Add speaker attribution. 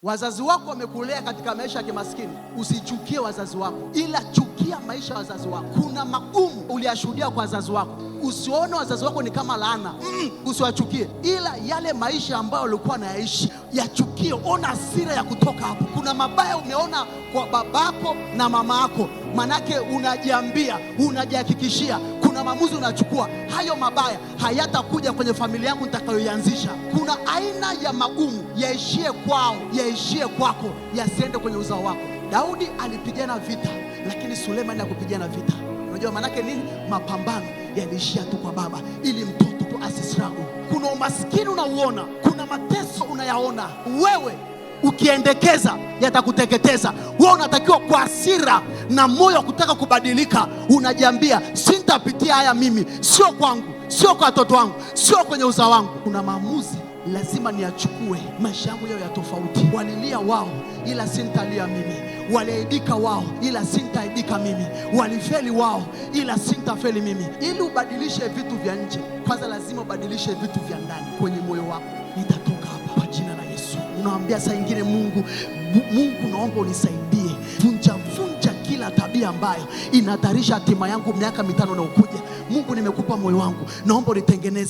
Speaker 1: Wazazi wako wamekulea katika maisha ya kimaskini, usichukie wazazi wako, ila chukia maisha ya wazazi wako. Kuna magumu uliyashuhudia kwa wazazi wako, usione wazazi wako ni kama laana. Usiwachukie, ila yale maisha ambayo walikuwa wanayaishi yachukie. Ona hasira ya kutoka hapo. Kuna mabaya umeona kwa babako na mama yako, manake unajiambia, unajihakikishia kuna maamuzi unachukua, hayo mabaya hayatakuja kwenye familia yangu nitakayoianzisha. Kuna aina ya magumu yaishie kwao, yaishie kwako, yasiende kwenye uzao wako. Daudi alipigana vita, lakini Sulemani hakupigana vita. Unajua maanake nini? Mapambano yaliishia tu kwa baba, ili mtoto tu asistruggle. Kuna umaskini unauona, kuna mateso unayaona, wewe ukiendekeza yatakuteketeza. Wewe unatakiwa kwa hasira na moyo wa kutaka kubadilika, unajiambia sintapitia haya mimi, sio kwangu, sio kwa watoto wangu, sio kwenye uzao wangu. Kuna maamuzi lazima niyachukue, maisha yangu yao ya tofauti. Walilia wao, ila sintalia mimi. Waliaibika wao, ila sintaaibika mimi. Walifeli wao, ila sintafeli mimi. Ili ubadilishe vitu vya nje, kwanza lazima ubadilishe vitu vya ndani kwenye moyo wako. Nitatoka hapa kwa jina la Yesu. Unaambia saa ingine Mungu, Mungu naomba unisaidie, vunja vunja kila tabia ambayo inahatarisha hatima yangu miaka 5 inayokuja. Mungu, nimekupa moyo wangu, naomba unitengeneze.